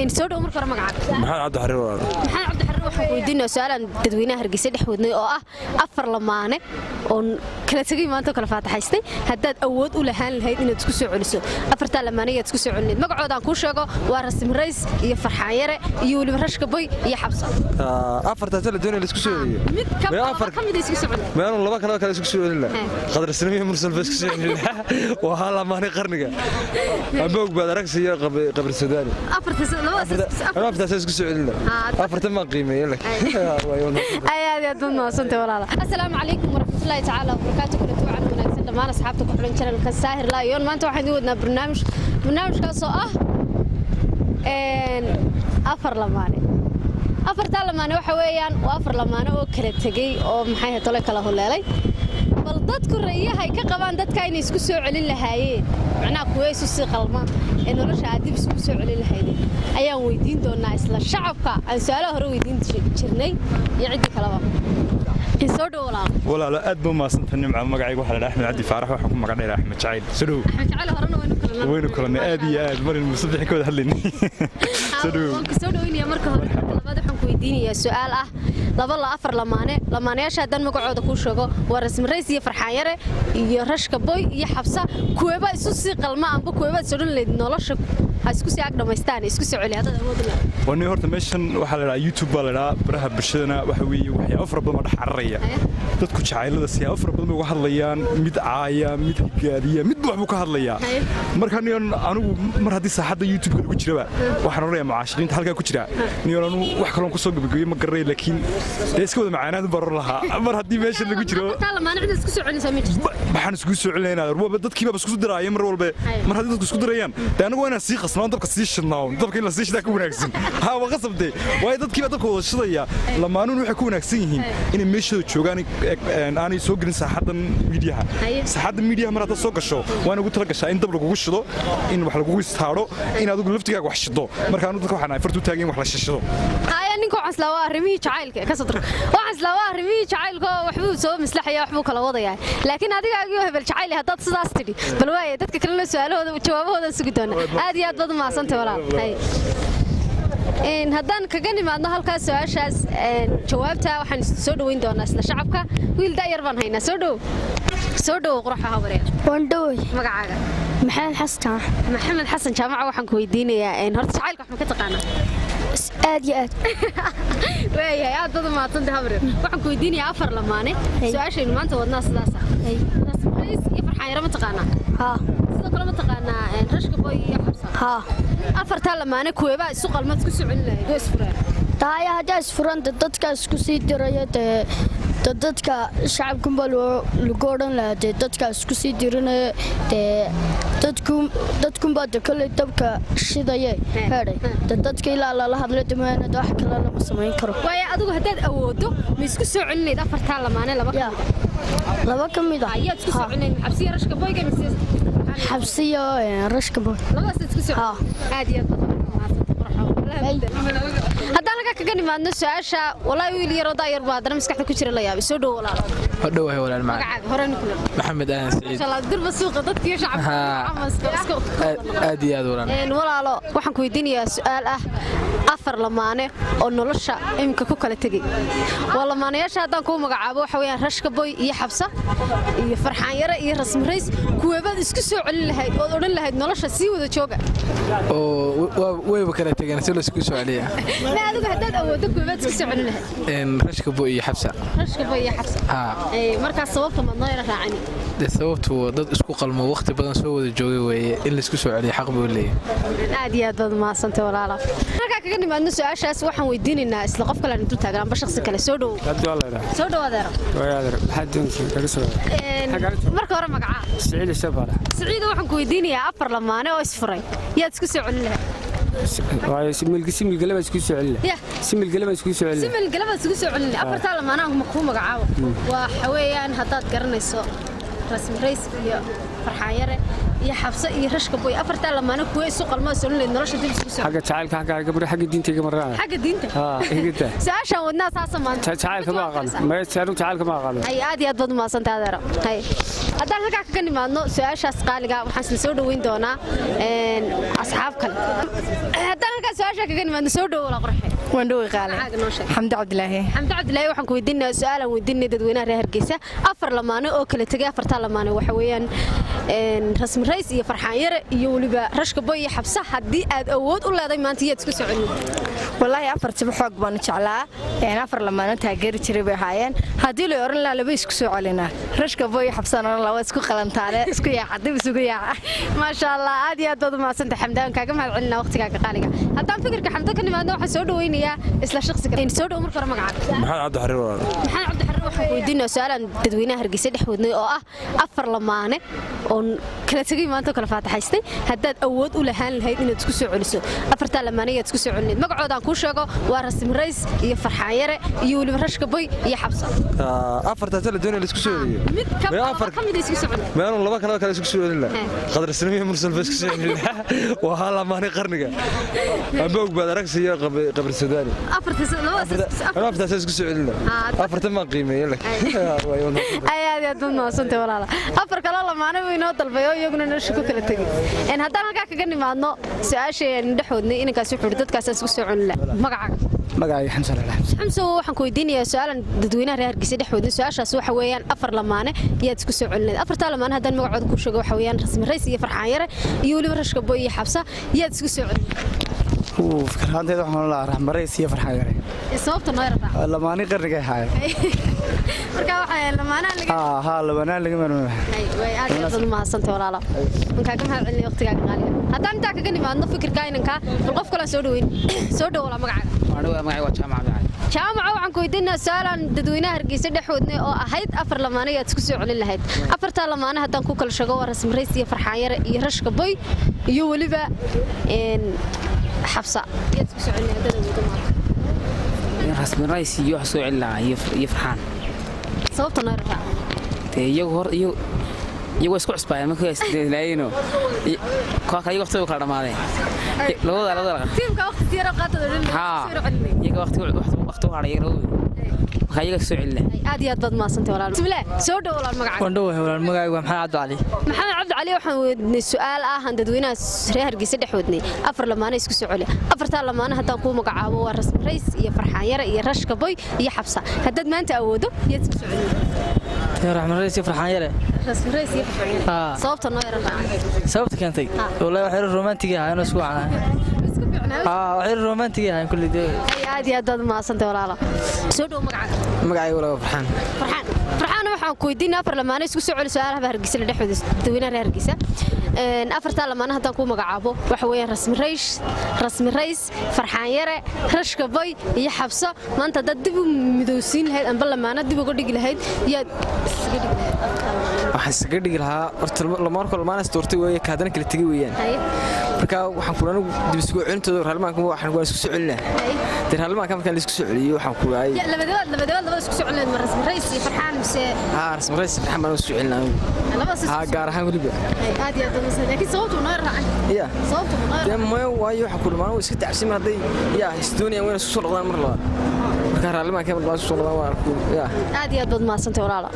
Soo dhow marka hore, magacaaga? Maxamed Cabdi Xariir, walaal. Maxamed Cabdi Xariir, waxaan ku weydiinaya su-aalaan dadweynaha Hargeysa dhex wadnay oo ah afar lamaane oo kala tegay maanta oo kala faataxaystay, haddaad awood u lahaan lahayd inaad isku soo celiso afartaa lamaane, yaad isku soo celinayd? Magacoodaan kuu sheego: waa Rasim Rays iyo Farxaan Yare iyo weliba Rashka Boy iyo Xabsa. Afartaas la doonaya la isku soo celiyo? Mid ka Mee laba afar ka mid isku soo celin. Meelun laba kale isku soo celin lahaa. Qadar Sinimo iyo Mursal ba isku soo celin lahaa. Waa hal lamaane qarniga aboog baad aragsi iyo Qabri Sudaani. Afartaas labadaas. Afartaas isku soo celin lahaa, afartan baan qiimeeyey laakiin. Ay, aad aad baad mahadsantahay, walaala. Assalaamu calaykum waraxmatullaahi tacaala wabarakaatu. Kulanti wacan wanaagsan dhammaan asxaabta ku xidhan channelka Saahir Laayoon. Maanta waxaan idin wadnaa barnaamij, barnaamijkaasoo ah afar lamaane. Afartaa lamaane waxa weeyaan waa afar lamaane oo kala tegey oo maxay ahayd tole kala huleelay. Bal dadku rayahay ka qabaan dadka inay isku soo celin lahaayeen, macnaha kuwa isu sii qalma ee nolosha aad dib isugu soo celin lahaydeen, ayaan weydiin doonaa isla shacabka aan su-aalaha hore weydiin jirnay iyo ciddii kaleba. Soo dhow, walaal. Walaalo, aad baa umahadsantahay, Nimca. Magacayga waxaa la dhahaa Axmed Cabdi Faarax, waxaan ku magac dheeraa Axmed Jacayl. Soo dhow. Axmed Jacayl, horena waynu kulannay. Waynu kulannay, aad iyo aad, marin musabixin ka wada hadlaynay. Soo dhow. Waan ku soo dhoweynayaa marka hore. Marka labaad, waxaan ku weydiinayaa su-aal ah laba la afar lamaane. Lamaanayaasha haddaan magacooda kuu sheego waa Rasmi Rays iyo Farxaan Yare iyo Rashka Boy iyo Xabsa. Kuweeba isu sii qalma amba kuweeba is odhan lahayd nolosha ha isku sii ag dhammaystaan, isku soo celi, haddaad awood u leedahay? Waa nin horta meeshan waxaa la dhahaa YouTube baa la dhahaa, baraha bulshadana waxa weeye waxyaabo fara badan baa dhex cararaya. Dadku jacaylada siyaabo fara badan bay uga hadlayaan, mid caaya, mid higaadiya, midba wax buu ka hadlayaa. Marka niyon anigu mar haddii saaxadda YouTube-ka lagu jiraba, waxaan odhanayaa mucaashiqiinta halkaa ku jira, niyon anigu wax kaloon kusoo gabagabeeye ma garanay, laakiin dee iska wada macaanaad baan oran lahaa mar haddii meesha lagu jiro. Afartaa lamaane cid isku soo celinaysaa ma jirto? Waxaan iskugu soo celinaynaa dadkiiba isku diraaya mar walba. Mar haddii dadku isku dirayaan, dee anagu waa inaan sii qasnaa, dabka sii shidnaa. Dabka in la sii shidaa ka wanaagsan. Ha, waa qasabde, waayo dadkiiba dabka wada shidaya. Lamaanuun waxay ku wanaagsan yihiin inay meeshooda joogaan, aanay soo gelin saaxaddan miidiyaha. Saaxadda miidiyaha mar haddaad soo gasho, waa ugu tala gashaa in dab lagugu shido, in wax lagugu istaadho, in adigu laftigaaga wax shido. Marka anu dadka waxaan ahay fartu taagan in wax la shishido. Haya, ninka waxaan islaa waa arrimihii jacaylka ka soo waxaan islaa waa arrimihii jacaylka oo waxbuu soo maslaxaya, waxbuu kala wadayaa, laakiin adigaagii oo hebel jacayl haddaad sidaas tidhi, bal waaye dadka kalena su'aalahooda jawaabahooda sugi doona. Aad iyo aad baad u mahadsantay, walaal. Hay. Haddaan kaga nimaadno halkaas su-aashaas jawaabta, waxaan soo dhoweyn doonaa isla shacabka. Wiil da'yar baan haynaa. Soo dhow, soo dhow, quruxa habareer. Waan dhowey. Magacaaga? Maxamed Xasan. Maxamed Xasan Jaamaca, waxaan ku weydiinayaa horta jacaylka wax ma ka taqaanaa? Aad iyo aad. Waayahay, aad baad u mahadsantay, habreer. Waxaan ku weydiinayaa afar lamaane. Su-aashaynu maanta wadnaa sidaasa: Rays iyo Farxaan Yaro ma taqaanaa? Haa. Sidoo kale ma taqaanaa Rashka Boy iyo Xabsa? Haa. Afartaa lamaane kuweebaa isu qalmaad isku soo celin lahayd oo isfureen? Taaya haddaa isfuranta dadka isku sii diraya, dee dadka shacabkunbaa lagu odhan lahaa, dee dadka isku sii dirinaya, dee dadkunbaa de kolley dabka shidaye heedhay, de dadka ilaa lala hadlo damaanad wax kale lama samayn karo. Waayo, adigu haddaad awooddo, ma isku soo celin lahayd afartaa lamaane laba ka Ya. mid? Laba ka mid ah. Ayaad isku soo celin lahayd, Xabsiya Rashka Boyga mise? Xabsiyo Rashka Boy. Labadaas isku soo Haa. Aad iyo aad baad mahadsantay, qurxo. Haddaan halkaa kaga nimaadno su-aasha, walaahi wiil yaroo daayar baa haddana maskaxda ku jira la yaabay. Soo dhow, walaalo. Hodhowahay, walaal macaan. Magacaaga horeyna kulan. Maxamed Aadan Saciid. Masha Allah, durba suuqa dadkiiyo shacabka Haa. Aad iyo aad, walaal. Walaalo, waxaan ku weydiinayaa su-aal ah afar lamaane oo nolosha iminka ku kala tegey. Waa lamaanayaasha haddaan kuu magacaabo waxa weeyaan Rashka Boy iyo Xabsa iyo Farxaan Yare iyo Rasmi Rays. Kuweebaad isku soo celin lahayd ood odhan lahayd nolosha sii wada jooga? Oo wayba kala tegeen, si laysku soo celiya? Ma adigu haddaad awooddo, kuweebaad isku soo celin lahayd? Rashka Boy iyo Xabsa. Rashka Boy iyo Xabsa? Haa. Markaas sababta maad noo yara raacani? Dee sababtu waa dad isku qalmo, waqti badan soo wada joogay weeye, in laysku soo celiyo xaq buu leeyahay. Aad iyo aad baad mahadsantay, walaala. Markaa kaga nimaadno su-aashaas, waxaan weydiinaynaa isla qof kale aan dul taagan amba shakhsi kale. Soo dhow. Cabdi waa la yidhaha. Soo dhow, adeero. Waayadeer, maxaad doonaysaa kaga soo? Marka hore magacaa? Siciid Shabaala. Siciido, waxaan ku weydiinayaa afar lamaane oo isfuray, yaad isku soo celin lahayd? Waayo similgale baa isku soo celin. Yah. Similgale baa isku soo celin. Simil galaba isugu soo celin lahayd. Afartaa lamaane aan kuu magacaabo waxa weeyaan, haddaad garanayso, Rasmi Rays iyo Farxaan Yare iyo Xabse iyo Rashka Boy. Afartaa lamaane kuwa isu qalmaa soo celin lahayd nolosha dib isugu soo? Xagga jacaylka, xagga gabadha, xagga diinta iga marnaa. Xagga diinta? Haa, igita. Su-aashaan wadnaa saasa maanta. Jacaylka ma aqaan. Ma anigu jacaylka ma aqaan. Hay, aad iyo aad baad u mahadsantahay, adeero. Hay, haddaan halkaa kaga nimaadno su-aashaas qaaliga, waxaan isla soo dhoweyn doonaa asxaab kale. Haddaan halkaas Su-aasha kaga nimaadna, soo dhowo la qorxe. Waan dhowey qaale. Magacaaga noo sheeg. Xamdi Cabdilaahi. Xamdi Cabdilaahi, waxaan ku weydiinayaa su-aalaan weydiinay dadweynaha reer Hargeysa. Afar lamaane oo kala tegay, afartaa lamaane waxa weeyaan Rasmi Rays iyo Farxaan Yare iyo weliba Rashka Boy iyo Xabsa. Haddii aad awood u leedahay maanta, iyaad isku soo celin? Wallaahi afartiba xoog baan u jeclaa. Afar lamaano taageeri jiray bay ahaayeen. Haddii la oran lahaa laba isku soo celinaa, Rashka Boy iyo Xabsaan oran lahaa, waa isku qalantaane, isku yaaca, dib isugu yaaca. Maasha Allah, aad iyo aad baad u mahadsantahay Xamdaan, kaaga mahad celinaa waqtigaaga qaaliga. Haddaan fikirka Xamdo ka nimaadno, waxaan soo dhaweynayaa isla shaqsi kale. Soo dhow marka hore, magacaaga? Maxamed Cabdi Xariir walaal. Maxamed Cabdi Xariir, waxaan ku weydiinaa su-aalaan dadweynaha Hargeysa dhex wadnay oo ah afar lamaane oo kala tegay maanta oo kala faataxaystay. Haddaad awood u lahaan lahayd inaad isku soo celiso afartaa lamaane, yaad isku soo celinayd? Magacoodaan kuu sheego, waa Rasmi Rays iyo Farxaan Yare iyo weliba Rashka Boy iyo Xabsa. Afartaas la doonaya la isku soo celiyo? Mid ka Mee afar ka mid isku soo celin. Meelun laba kale kale isku soo celin lahaa. Khadar Sinimo iyo Mursal ba isku soo celin lahaa, waa hal lamaane qarniga. Amba Ogbaad Aragsi iyo Qabri Sudaani. Afartaas labadaas. Anu afartaas isku soo celin lahaa, afartan baan qiimeeyey laakiin. Ay, aad iyo aad baad mahadsantahay walaala. Afar kaloo lamaane buu inoo dalbay oo iyaguna nolosha ku kala tegey. Haddaan halkaa kaga nimaadno su-aasha aynu dhex wadnay, inankaas wuxuu yidhi dadkaasaan isku soo celin lahaa. Magacaaga? Magacayga Xamsan Lala Xamsan. Xamso, waxaan ku weydiinayaa su-aalan dadweynaha reer Hargeysa dhex wadnay. Su-aashaas waxa weeyaan afar lamaane yaad isku soo celinayd? Afartaa lamaane haddaan magacooda ku sheego, waxa weeyaan Rasmi Rays iyo Farxaan Yare iyo weliba Rashka Boy iyo Xabsa. Yaad isku soo celinayd? Uu fikir ahaanteeda waxaan lahaa Raxmarays iyo Farxaan Yare. Sababta noo yartaa. Lamaani qarniga ahaayeen. Marka waxaa lamaanaha laga Haa haa, lamaanaan laga marmay. Way aad iyo aad baad umahadsantahay walaalo, markaa ka mahad celinay waqtigaaga qaaliga. Haddaan intaa kaga nimaadno fikirka inanka, bal qof kalaan soo dhaweyn. Soo dhow walaa, magacaaga? Anigu magacay waa Jaamac Cabdi. Jaamaca, waxaan ku weydiinaa su-aalaan dadweynaha Hargeysa dhex wadnay oo ahayd afar lamaane yaad isku soo celin lahayd? Afartaa lamaane haddaan ku kala sheego, waa Rasmi Rays iyo Farxaan Yare iyo Rashka Boy iyo weliba Xabsa. Yaad isku soo celin lahayd haddaad awoodo maanta? Rasmi Rays iyo wax soo celin lahaa iyo Farxaan. Sababta noo yartaa. Dee iyagu hor iyagu iyagu isku cusbaayeen markii ay isleeyihiin kuwa kale, iyagu waqtiga kala dhamaadeen labada. Tiimka waqti sii yaro qaatad oo dhan. Haa. Soo celinay. Iyaga waqti u hadhay iyaga labadooda, marka iyaga soo celin lahaa. Aad iyo aad baad mahadsantahay walaal. Bismillaah, soo dhow walaal, magacaaga? Waan dhowahay walaal, magacaygu waa Maxamed Cabdi Cali. Maxamed Cabdi Cali, waxaan weydiinay su-aal ah aan dadweynaha reer Hargeysa dhex wadnay: afar lamaane isku soo celi. Afartaa lamaane haddaan kuu magacaabo, waa Rasmi Rays iyo Farxaan Yare iyo Rashka Boy iyo Xabsa. Haddaad maanta awoodo, yaad isku soo celin? Raxman Rays iyo Farxaan Yare. Rasmi Rays iyo Farxaan Yare. Haa. Sababta noo yara raaca. Sababta keentay, wallahi wax yar romantig ahaa inuu isku wacnaa. Isku fiicnaa. Haa, wax yar romantig ahaa kulli dee. Ay, aad iyo aad baad mahadsantahay walaalo. Soo dhow, magacaaga? Magacaygu walaal Farxaan. Farxaan, Farxaan, waxaan ku weydiinaa afar lamaane isku soo celi. Su'aalaha Hargeysa la dhex waday dadweynaha reer Hargeysa. Afartaa lamaane haddaan kuu magacaabo, waxa weeyaan Rasmi Rays, Farxaan Yare, Rashka Boy iyo Xabso. Maanta haddaad dib u midowsiin lahayd amba lamaane dib uga dhigi lahayd, yaad iskaga dhigi lahayd afartaa lamaane? Waxaan iskaga dhigi lahaa horta lamaanka lamaanaas doortay weeye, ka haddana kala tegay weeyaan. Marka waxaan kula anigu dib isugu celintooda raalmaanka waxaan waa isku soo celinaa. Dee raalmaanka markaan la isku soo celiyo waxaan ku lahay Ya, labadood labada isku soo celinayd, ma Rasmi Rays iyo Farxaan mise? Haa, Rasmi Rays Farxaan baan isku soo celinaa anigu. Labadaas isku Haa, soo- gaar ahaan weliba. Ay, aad iyo aad baad mahadsan, laakiin sababtu noo raacan. Ya. Sababtu noo Dee maya, waayo waxaan ku lamaan iska tacabsan mar hadday yaa isdoonayaan wayna isku soo noqdaan mar labaad. Marka raalmaanka mar labaad isku soo noqdaan waa ku ya. Aad iyo aad baad mahadsantahay walaalo.